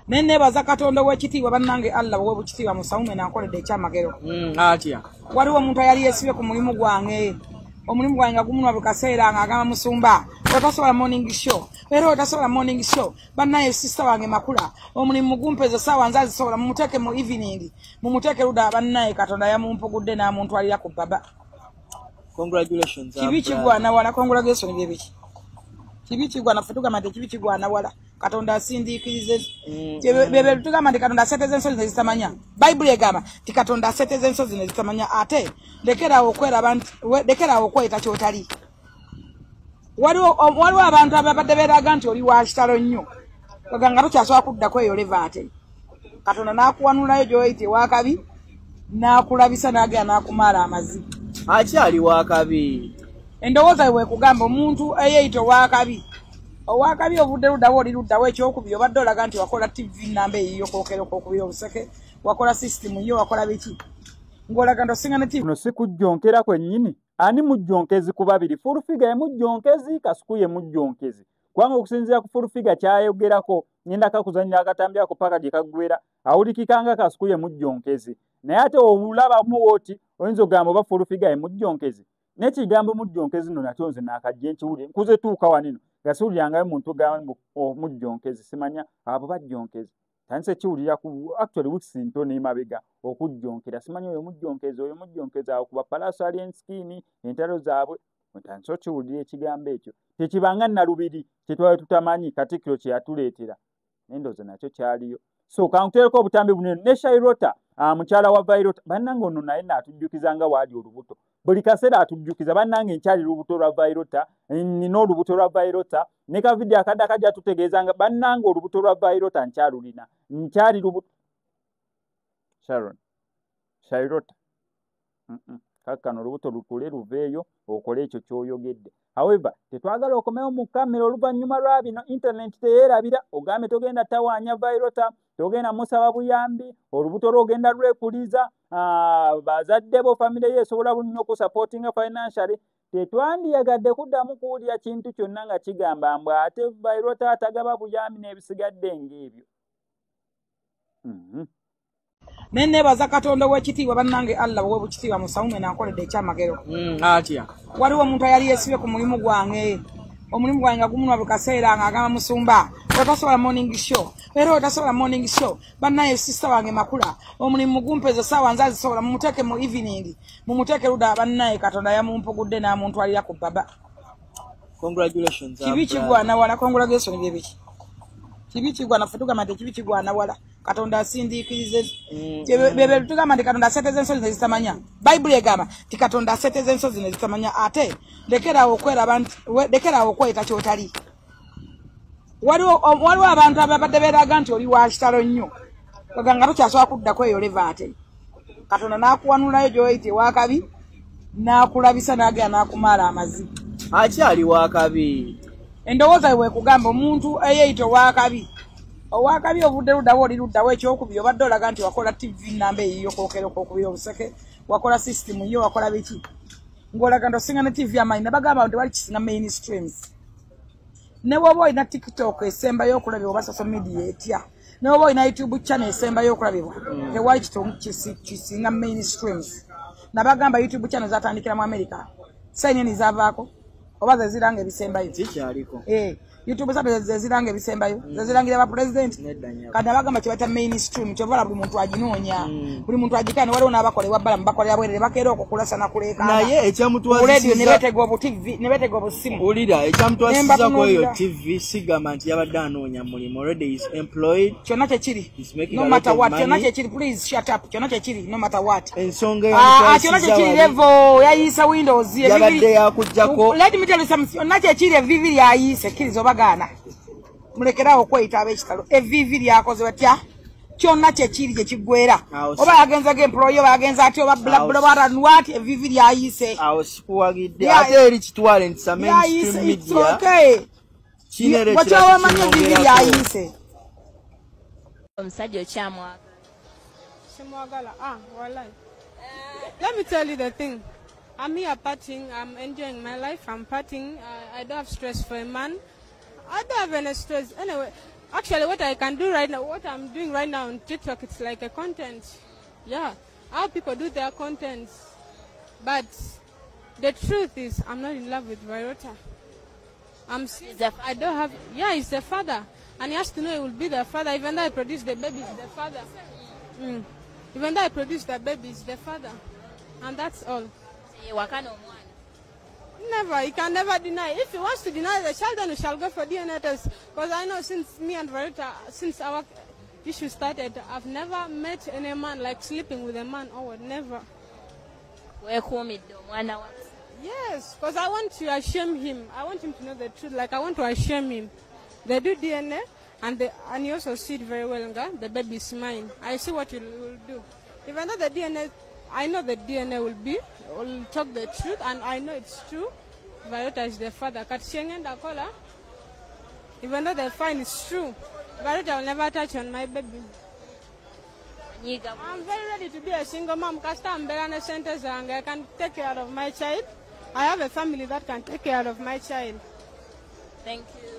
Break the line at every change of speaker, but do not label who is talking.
Naye neebaza Katonda ow'ekitiibwa, bannange, Allah ow'obukitiibwa musawume nankoledde ekyamagero.
Atya?
Waliwo omuntu ayali yeesibye ku mulimu gwange, omulimu gwange nga gumunwa buli kaseera, ng'agamba, "Musumba, otasobola morning show, era otasobola morning show. Bannaye, sister wange Makula, omulimu gumpeza saawa nze azisobola, mumuteeke mu evening, mumuteeke ludda." Bannaye, Katonda yamumpugudde n'amuntwalira ku baba.
Congratulations,
Kibi
brother.
kigwana wala. Congratulation byebiki? Kibi kigwana. Ffe tugamba nti ekibi kigwana wala, Katonda asindiikirize. Bebe tugamba nti Katonda aseteza ensozi nezitamanya. Bayibuli egamba nti Katonda aseteza ensozi nezitamanya. Ate lekerawo okweraba nti lekerawo okweyita kyotali. Waliwo abantu ababadde beeraga nti oli wa kitalo nnyo, oga nga tokyasobola kuddako eyo level, ate Katonda n'akuwanulayo gy'oyita ewakabi, n'akulabisa, n'agenda n'akumaala amazzi.
Akyali wakabi.
Endowooza ye bwekugamba, omuntu eyeeyita owakabi, owakabi ovudde luddawo, oli luddawo. Ekyokubiri, obadde olaga nti wakola TV namba eyiyo kwokera okwokubira obuseke, wakola system yo, wakola biki, ng'olaga nti osinga ne TV.
Kuno si kujjonkera kwennyini? Ani mujjonkezi ku babiri? Full Figure ye mujjonkezi, Kasuku ye mujjonkezi? Kubanga okusinziira ku Full Figure kyayogerako, ngenda kakuzanyira akatambi ako paka gye kaggwera, awulikikanga Kasuku ye mujjonkezi. Naye ate obulabamu oti oyinza okugamba oba Full Figure ye mujjonkezi. N'ekigambo mujjonkezi nno nakyo nze naakajja nkiwulire, nkuze tuuka wanino nga siwulirangayo muntu gamba mbu omujjonkezi. Simanya abo bajjonkezi, tandise kiwulira ku actually weeks ntono emabega okujjonkera. Simanyi oyo mujjonkezi, oyo mujjonkezi, awo kuba Pallaso, Alien Skin, entalo zaabwe, otandise okiwulira ekigambo ekyo. Tekibanga nalubiri kyetwali tutamanyi, Katikkiro kye yatuleetera, nendowooza nakyo kyaliyo. So kankuteereko obutambi buno ne Shairota, mukyala wa Vairota. Bannange, ono naye naatujjukiza nga waali olubuto. Buli kaseera atujjukiza, "Bannange, nkyali lubuto lwa Vairota, nina olubuto lwa Vairota." Ne ka video akadde akajja tutegeeza nga, "Bannange, olubuto lwa Vairota nkyalulina, nkyali lubuto." Sharon Shairota, Kakkano olubuto lukule luveeyo okole ekyo ky'oyogedde. However, tetwagala okomewo mu kamera oluvannyuma lwa bino. Internet teyeerabira. Ogambe togenda tawaanya Vairota, togenda musaba buyambi, olubuto lwogenda lwekuliza, bazadde bo, famire ye esobola bunnyo okusupportinga financially. Tetwandiyagadde kuddamu kuwulira kintu kyonna nga kigamba mbw ate Vairota atagaba buyambi n'ebisigadde ng'ebyo.
Naye neebaza Katonda ow'ekitiibwa, bannange, Allah ow'obukitiibwa musawume nankoledde ekyamagero.
Atya?
Waliwo omuntu ayali yeesibye ku mulimu gwange, omulimu gwange nga gumunwa buli kaseera, ng'agamba, "Musumba, otasobola morning show, era otasobola morning show. Bannaye, sister wange Makula, omulimu gumpeza saawa nze azisobola, mumuteeke mu evening, mumuteeke ludda." Bannaye, Katonda yamumpugudde n'amuntwalira ku baba.
Congratulations,
Kibi
brother.
kigwana wala. Congratulation byebiki? Kibi kigwana. Ffe tugamba nti ekibi kigwana wala, Katonda asindiikirize. Bebe tugamba nti Katonda aseteza ensozi nezitamanya. Bayibuli egamba nti Katonda aseteza ensozi nezitamanya. Ate lekerawo okweraba nti lekerawo okweyita kyotali. Waliwo abantu ababadde beeraga nti oli wa kitalo nnyo, oga nga tokyasobola kuddako eyo level, ate Katonda n'akuwanulayo gy'oyita ewakabi, n'akulabisa, n'agenda n'akumaala amazzi.
Akyali wakabi.
Endowooza ye bwekugamba, omuntu eyeeyita owakabi, owakabi ovudde luddawo, oli luddawo. Ekyokubiri, obadde olaga nti wakola TV namba eyiyo kwokera okwokubira obuseke, wakola system yo, wakola biki, ng'olaga nti osinga ne TV amaanyi. Nabagamba nti wali kisinga main streams. Ne bw'oba olina TikTok esembayo okulabibwa oba social media etya, ne bw'oba olina YouTube channel esembayo okulabibwa, tewali kisinga main streams. Nabagamba YouTube channel zatandikira mu America, CNN zavaako oba zeziranga ebisembayo?
Kikyaliko.
Eh, YouTube zaffe zeziranga ebisembayo, zezirangira ba president?
Nedda nnyabo.
Kati abagamba kyebayita main stream, kyovala buli muntu aginoonya, buli muntu agikana. Waliwo n'abakola ewabbalamu, bakolera bwerere, bakeera okwo kulasa nakuleekaana
Naye
ku radio ne
ekyamutwazisiza
beetega obu TV, ne beetega obusimu.
Wulira, ekyamutwasizza ku eyo
Nembatunuulira.
TV, sigamba nti yabadde anoonya mulimu. Already is employed.
Kyonna kyekiri.
He's making
No
a lot
matter
of
what, kyonna
money.
kyekiri. Please shut up. Kyonna kyekiri, no matter what.
Ensonga
Ah, ah, kyonna
eyamutwasizza
kyekiri
wali
level yayiisa Windows.
yabadde yakuggyako.
Let me tell you something. Kyonna kyekiri, evivi lyayiise, kkiriza oba gaana. Mulekerawo okweyita ab'ekitalo. Evivi lyakoze batya? Kyonna kyekiri gye kiggwera. Oba yagenzaga employee, oba yagenza atya, oba bla bla bla what, evivi lyayiise.
Awo sikuwagidde.
Yeah.
Ate eri kitwale nti sa
Lyayiise.
mainstream
It's
media
okay.
kinere.
Wakyawamanyi evivi lyayiise.
Omusajja okyamwagala?
Simwagala. Ah, wallahi. Let me tell you the thing. I'm here partying. I'm enjoying my life. I'm partying. I don't have stress for a man. I don't have any stress. Anyway, Actually, what I can do right now, what I'm doing right now on TikTok, it's like a content. Yeah, how people do their contents. But the truth is, I'm not in love with Vyroota. I'm
the
I don't have. Yeah, he's the father, and he has to know he will be the father. Even though I produce the baby, it's the father. Mm. Even though I produce the baby, it's the father, and that's all.
Yewakana omwana.
Never, he can never deny. If he wants to deny the child, then we shall go for DNA test. Because I know since me and Vyroota, since our issue started, I've never met any man like sleeping with a man or what, never.
Weekuumidde omwana wa.
Yes, because I want to shame him. I want him to know the truth. Like I want to shame him. They do DNA, and you also see it very well. Nga, the baby is mine. I see what you will do. Even though the DNA, I know the DNA will talk the truth, and I know it's true. Vyroota is the father. Kati kyengenda kola. Even though they find it's true, Vyroota will never touch on my baby.
Onyiiga.
I'm very ready to be a single mom. Kasita mbeera ne sente zange. I can take care of my child. I have a family that can take care of my child.
Thank you.